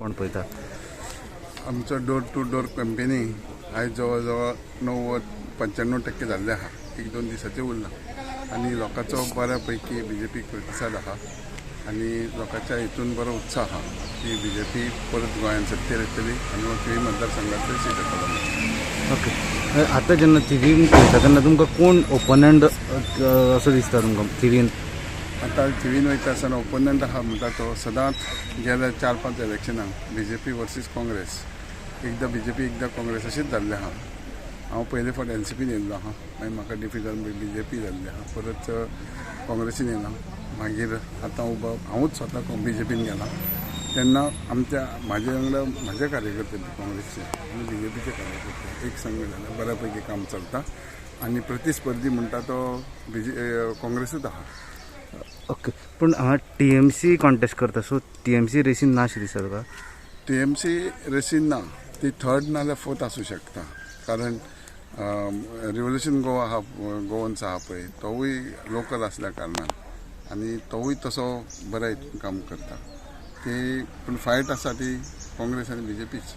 कोण पळयता? आमचो डोर टू डोर कॅम्पेनींग आयज जवळ जवळ 90-95% जाल्लें आहा. 1-2 दिसाचें उरलां आनी लोकांचो बऱ्या पैकी बीजेपीक प्रतिसाद आहा आनी लोकांच्या हितून बरो उत्साह आहा की बीजेपी परत गोंयांत सत्तेर येतली आनी थिवी मतदारसंघांतली सीट येतलो. ओके, आतां जेन्ना थिवीन पळयता तेन्ना तुमकां कोण ओपोनंट असो दिसता तुमकां थिवीन? आतां थिवीन वयता आसतना ओपोनंट आहा म्हणटा तो सदांच गेल्या 4-5 इलेक्शनाक बीजेपी वर्सीस काँग्रेस, एकदां बीजेपी एकदां काँग्रेस अशेंच जाल्लें आहा. हांव पयले फावट एनसीपीन येयल्लो आहा, मागीर म्हाका डिफीट जावन बीजेपी जाल्ली आहा, परत काँग्रेसीन येयला, मागीर आतां उबो हांवूच स्वता बीजेपीन गेला. तेन्ना आमच्या म्हाजे वांगडा म्हाजे कार्यकर्ते काँग्रेसचे आनी बीजेपीचे कार्यकर्ते एक संघ जाले, बऱ्या पैकी काम चलता आनी प्रतिस्पर्धी म्हणटा तो काँग्रेसूच आहा. ओके, पूण हांगा टीएमसी कॉन्टेस्ट करता, सो टीएमसी रेसीन ना अशें दिसता तुका? टीएमसी रेसीन ना, ती थर्ड ना जाल्यार फोर्थ आसूं शकता, कारण रिव्होल्युशन गोवा आहा, गोवन्स आहा पळय, तोवूय लोकल आसल्या कारणान आनी तोवूय तसो बऱ्या हितून काम करता. ती पूण फायट आसा ती काँग्रेस आनी बीजेपीच.